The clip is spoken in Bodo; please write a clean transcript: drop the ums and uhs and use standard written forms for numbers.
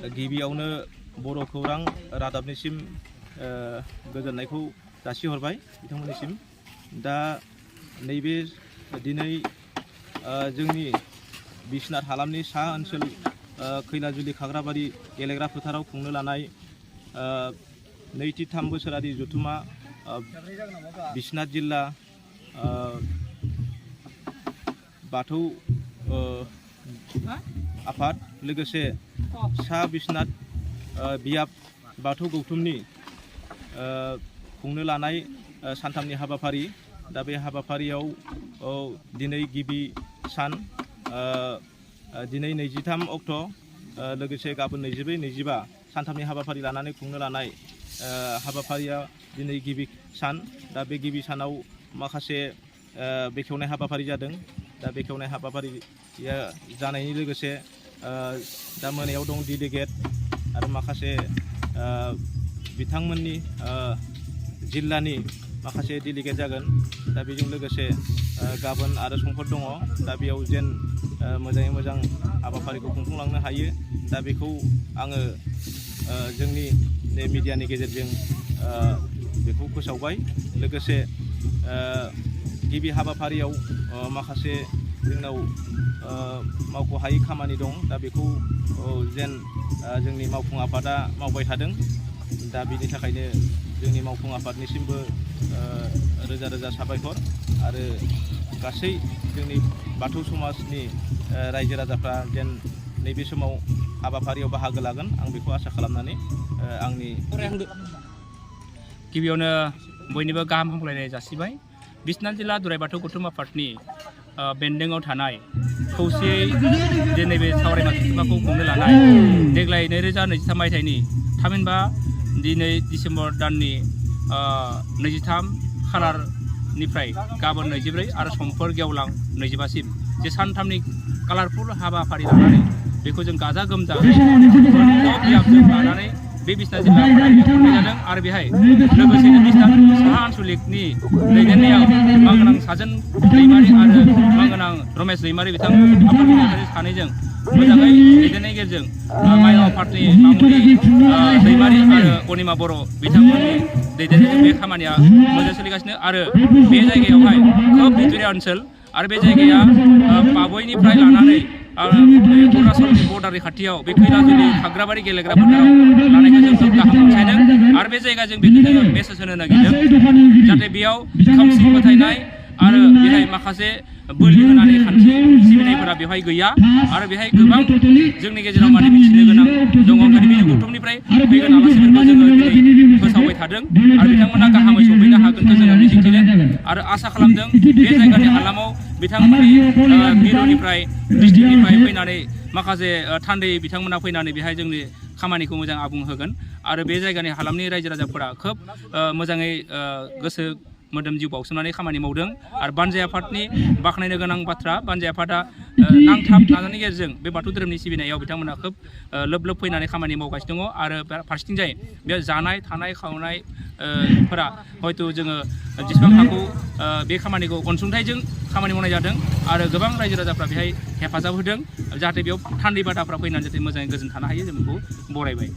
गिबियावनो बर' खौरां रादाबनिसिम गोजोननायखौ जासिहरबाय बिथांमोननिसिम। दा नैबे दिनै जोंनि बिश्वनाथ हालामनि सा ओनसोल खैलाजुलि खाग्राबारि गेलेग्रा फोथाराव खुंनो लानाय नैथि 3 बोसोरारि जथुमा बिश्वनाथ जिल्ला बाथौ आफाद लोगोसे सा बिश्वनाथ बियाब बाथौ गौथुमनि खुंनो लानाय सानथामनि हाबाफारि। दा बे हाबाफारियाव दिनै गिबि सान, दिनै 23 अक्ट' लोगोसे गाबोन 24, 25 सानथामनि हाबाफारि लानानै खुंनो लानाय हाबाफारिया दिनै गिबि सान। दा बे गिबि सानाव माखासे बेखेवनाय हाबाफारि जादों। दा बेखेवनाय हाबाफारिया जानायनि लोगोसे दा मोनायाव दं डेलिगेट आरो माखासे बिथांमोननि जिल्लानि माखासे डेलिगेट जागोन। दा बेजों लोगोसे गाबोन आरो समफोर दङ। दा बेयाव जेन मोजाङै मोजां हाबाफारिखौ खुंफुंलांनो हायो, दा बेखौ आङो जोंनि मिडियानि गेजेरजों बेखौ फोसावबाय। लोगोसे गिबि हाबाफारियाव माखासे जोंनाव मावख' हायै खामानि दं। दा बेखौ जेन जोंनि मावफुं आफादा मावबाय थादों। दा बिनि थाखायनो जोंनि मावफुं आफादनिसिमबो रोजा रोजा साबायखर आरो गासै जोंनि बाथौ समाजनि रायजो राजाफ्रा जेन नैबे समाव हाबाफारियाव बाहागो लागोन, आं बेखौ आसा खालामनानै आंनि गिबियावनो बयनिबो गाहाम हामलायनाय जासिबाय। बिश्वनाथ जिल्ला दुराय बाथौ गौथुम आफादनि बेन्दोङाव थानाय खौसेयै दिनै बे सावरायमा जथुम्माखौ खुंनो लानाय देग्लाय 2023 मायथाइनि थामहिनबा दिनै डिसेम्बर दाननि 23 खालारनिफ्राय गाबोन 24 आरो समफोर गेवलां 25सिम जे सानथामनि कालारफुल हाबाफारि लानानै बेखौ जों गाजा गोमजा बियाबजों लानानै बे बिश्वनाथ जिल्लायाव खुंनाय जादों। आरो बेहाय लोगोसेनो बिश्वनाथ साहा आनसलिकनि दैदेननायाव मांगोनां साजोन दैमारि आरो मांगोनां रमेश दैमारि बिथां आफादगिरि सानैजों मोजाङै दैदेननायनि गेजेरजों माइनाव आफादनि मामुनि दैमारि आरो अनिमा बर' बिथांमोननि दैदेननायजों बे खामानिया मोजां सोलिगासिनो। आरो बे जायगायावहाय खोब भितोरिया ओनसोल आरो बे जायगाया पाबयनिफ्राय लानानै अरुणाचलनि बर्डारनि खाथियाव बे खैलाजुलि खाग्राबारि गेलेग्रा फोथाराव लानायखौ जों खोब गाहाम मोनसायदों। आरो बे जायगाजों बेखौ जोङो मेसेज होनो नागिरदों जाहाथे बेयाव खोमसि फोथायनाय आरो बेहाय माखासे बोलि होनानै खान्थि सिबिनायफोरा बेवहाय गैया। आरो बेहाय गोबां जोंनि गेजेराव माने मिथिनो गोनां दङ। ओंखायनो बे गौथुमनिफ्राय फैगोन आलासिफोरखौ जोङो दिनै फोसावबाय थादों आरो बिथांमोना गाहामै सफैनो हागोनखौ जोङो मिजिंथिदों आरो आसा खालामदों बे जायगानि हालामाव बिथांमोननि मिरुनिफ्राय डिस्ट्रिक्टनिफ्राय फैनानै माखासे थान्दै बिथांमोना फैनानै बेहाय जोंनि खामानिखौ मोजां आबुं होगोन। आरो बे जायगानि हालामनि रायजो राजाफोरा खोब मोजाङै गोसो मोदोम जिउ बाउसोमनानै खामानि मावदों। आरो बानजाय आफादनि बाख्नायनो गोनां बाथ्रा, बानजाय आफादा नांथाब नाजानायनि गेजेरजों बे बाथौ धोरोमनि सिबिनायाव बिथांमोना खोब लोब लोब फैनानै खामानि मावगासिनो दङ। आरो फारसेथिंजाय बे जानाय थानाय खावनाय फोरा हयथ' जोङो जेसेबां हागौ बे खामानिखौ अनसुंथाइजों खामानि मावनाय जादों आरो गोबां रायजो राजाफ्रा बेहाय हेफाजाब होदों जाहाथे बेयाव थान्दै बादाफ्रा फैनानै जाहाथे मोजाङै गोजोन थानो हायो, जों बेखौ बरायबाय।